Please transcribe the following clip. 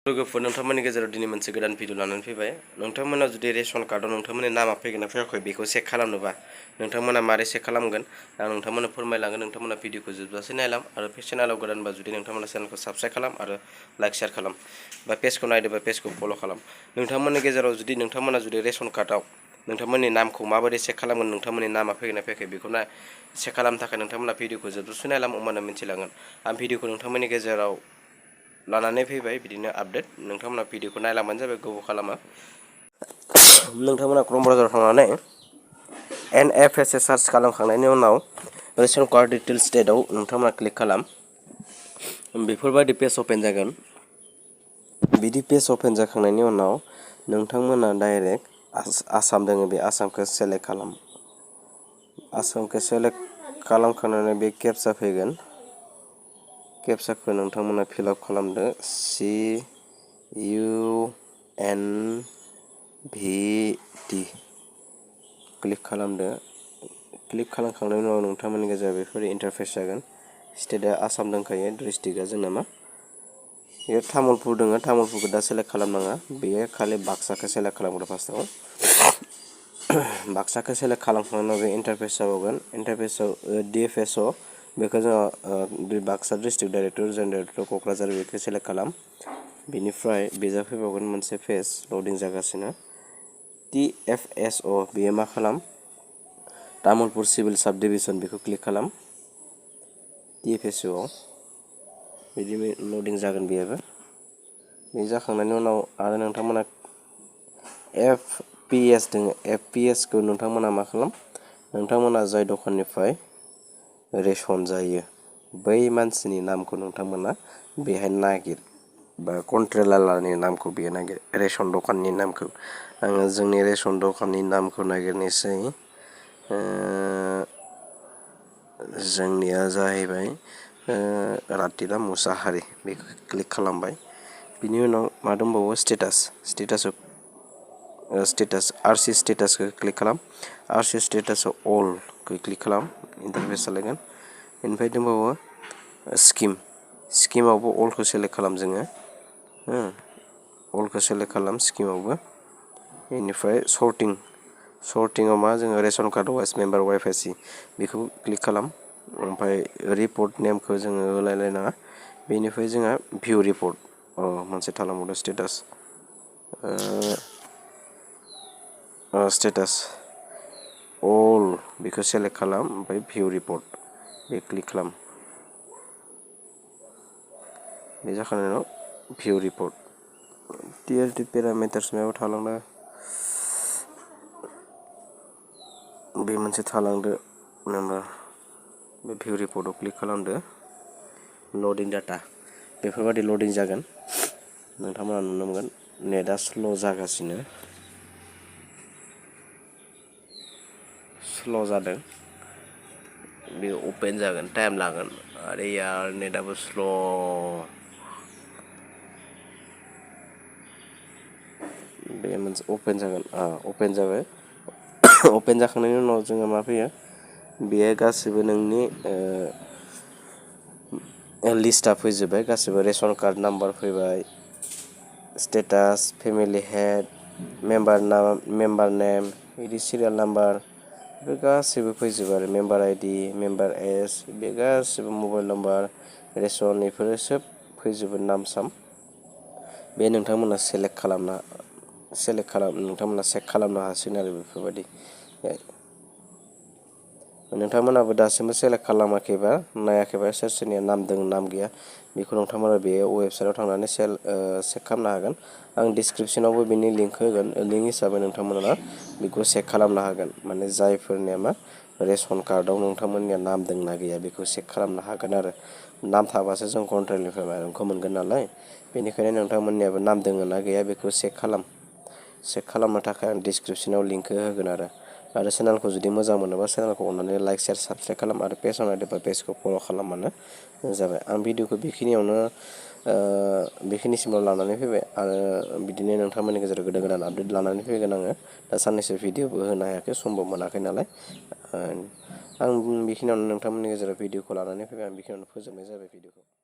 लोगोफोर नोंथांमोननि गेजेराव दिनै मोनसे गोदान भिडिअ लानानै फैबाय। नोंथांमोना जुदि रेशन कार्डआव नोंथांमोननि नामा फैगोन ना फैयाखै बेखौ चेक खालामनोबा नोंथांमोना मारै चेक खालामगोन आं नोंथांमोननो फोरमायलांगोन। नोंथांमोना भिडिअखौ जोबजासे नायलां आरो चेनेलाव गोदानबा जुदि नोंथांमोना चेनेलखौ साबस्क्राइब खालाम आरो लाइक शेयार खालाम बा पेजखौ नायदोंबा पेजखौ फल' खालाम। नोंथांमोननि गेजेराव जुदि नोंथांमोना जुदि रेशन कार्डआव नोंथांमोननि नामखौ माबायदि चेक खालामगोन नोंथांमोननि नामा फैगोन ना फैयाखै बेखौ चेक खालामनो थाखाय नोंथांमोना भिडिअखौ जोबजासे नायलां होमबानो मिथिलांगोन। आं भिडिअखौ नोंथांमोननि गेजेराव लानानै फैबाय बिदिनो आपडेट। नोंथांमोना भिडिअखौ नायलांबानो जाबाय, गोबाव खालामा। नोंथांमोना क्रम ब्राउजाराव थांनानै NFSA सार्च खालामखांनायनि उनाव रेशन कार्ड डिटेल्स डेटआव नोंथांमोना क्लिक खालाम। बेफोरबायदि पेज अपेन जागोन। बिदि पेज अपेन जाखांनायनि उनाव नोंथांमोना डाइरेक्ट आसाम दोङो बे आसामखौ सेलेक्ट खालाम। आसामखौ सेलेक्ट खालामखांनानै बे केपचा फैगोन। केपचाखौ नोंथांमोना फिलआप खालामदो। CUNVD क्लिक खालामदो। क्लिक खालामखांनायनि उनाव नोंथांमोननि गेजेराव बेफोर इन्टारफेस जागोन। स्टेटआ आसाम दंखायो, डिस्ट्रिक्टआ जोंना मा बेयो तामुलपुर दङ। तामुलपुरखौ दा सेलेक्ट खालामनाङा, बेयो खालि बाक्साखौ सेलेक्ट खालामग्रो फार्स्टआव। बाक्साखौ सेलेक्ट खालामखांनायनि उनाव बे इन्टारफेस जाबावगोन। इन्टारफेसआव DFSO बेखौ जोङो Baksa district director general director Kokrajhar बेखौ सेलेक्ट खालाम। बेनिफ्राय बेजा फैबावगोन मोनसे पेज लडिं जागासिनो। TFSO बेयो मा खालाम तामुलपुर सिभिल साब डिभिजन बेखौ क्लिक खालाम। TFSOआव बिदि लडिं जागोन बेयाबो। बे जाखांनायनि उनाव आरो नोंथांमोना FPS दङ। FPSखौ नोंथांमोना मा खालाम, नोंथांमोना जाय दखाननिफ्राय रेशन जायो बै मानसिनि नामखौ नोंथांमोना बेहाय नागिर बा कन्ट्रलारनि नामखौ बेयो नागिर, रेशन दखाननि नामखौ। आङो जोंनि रेशन दखाननि नामखौ नागिरनोसै। जोंनिया जाहैबाय रातिला मुसाहारि बेखौ क्लिक खालामबाय। बिनि उनाव मा दंबावो स्टेटास RC स्टेटासखौ क्लिक खालाम। RC स्टेटासआव अलखौ क्लिक खालाम, इन्टारफेस जालायगोन। बेनिफ्राय दंबावो स्किमावबो अलखौ सेलेक्ट खालाम जोङो। अलखौ सेलेक्ट खालाम स्किमावबो। बेनिफ्राय सर्टिंआव मा जोङो रेशन कार्ड वाइस मेम्बार वाइफाइसि बेखौ क्लिक खालाम। ओमफ्राय रिपर्ट नेमखौ जोङो होलायलायनाङा। बेनिफ्राय जोंहा भिउ रिपर्ट मोनसे थालांबावदों स्टेटास अल बेखौ सेलेक्ट खालाम। ओमफ्राय भिउ रिपर्ट बे क्लिक खालाम। बे जाखांनायनि उनाव भिउ रिपर्ट TLT पेरामिटार्स मायाव थालांदों बे मोनसे थालांदो नाम्बार। बे भिउ रिपर्टआव क्लिक खालामदो। लडिं डाटा बेफोरबायदि लडिं जागोन। नोंथांमोना नुनो मोनगोन नेटआ स्ल' जागासिनो, स्ल' जादों। बे अपेन जागोन, टाइम लागोन। आरे यार नेटआबो स्ल'। बे मोनसे अपेन जागोन, अपेन जाबाय। अपेन जाखांनायनि उनाव जोङो मा फैयो, बेयो गासिबो नोंनि लिस्टआ फैजोब्बाय। गासिबो रेशन कार्ड नाम्बार फैबाय, स्टेटास, फेमिलि हेड, मेम्बार नेम, बिदि सिरियाल नाम्बार बे गासिबो फैजोबो आरो मेम्बार ID, मेम्बार एज बे गासिबो मबाइल नाम्बार, रेशन बेफोरो सोब फैजोबो नाम साम। बे नोंथांमोना नोंथांमोना चेक खालामनो हासिगोन आरो बेफोरबायदि। नोंथांमोनाबो दासिमबो सेलेक्ट खालामाखैबा नायाखैबा सोर सोरनिया नाम दं नाम गैया बेखौ नोंथांमोना बे वेबसाइटआव थांनानै चेक खालामनो हागोन। आं डिसक्रिपसनावबो बिनि लिंक होगोन। लिंक हिसाबै नोंथांमोना बेखौ चेक खालामनो हागोन। माने जायफोरनिया मा रेशन कार्डआव नोंथांमोननिया नाम दंना गैया बेखौ चेक खालामनो हागोन आरो। नाम थाबासो जों कन्ट्रलनिफ्राय माइरंखौ मोनगोन नालाय, बेनिखायनो नोंथांमोननियाबो नाम दङ ना गैया बेखौ चेक खालामनो थाखाय आं डिसक्रिपसनाव लिंकखौ होगोन आरो चेनेलखौ जुदि मोजां मोनोबा चेनेलखौ अननानै लाइक शेयार साबस्क्राइब खालाम आरो पेजाव नायदोंबा पेजखौ फल' खालामबानो जाबाय। आं भिडिअखौ बेखिनिसिमाव लानानै फैबाय आरो बिदिनो नोंथांमोननि गेजेराव गोदान गोदान आपडेट लानानै फैगोन आङो। दा साननैसो भिडिअबो होनो हायाखै, समबो मोनाखै नालाय। आं बेखिनियावनो नोंथांमोननि गेजेराव भिडिअखौ लानानै फैबाय। आं बेखिनियावनो फोजोबनाय जाबाय भिडिअखौ।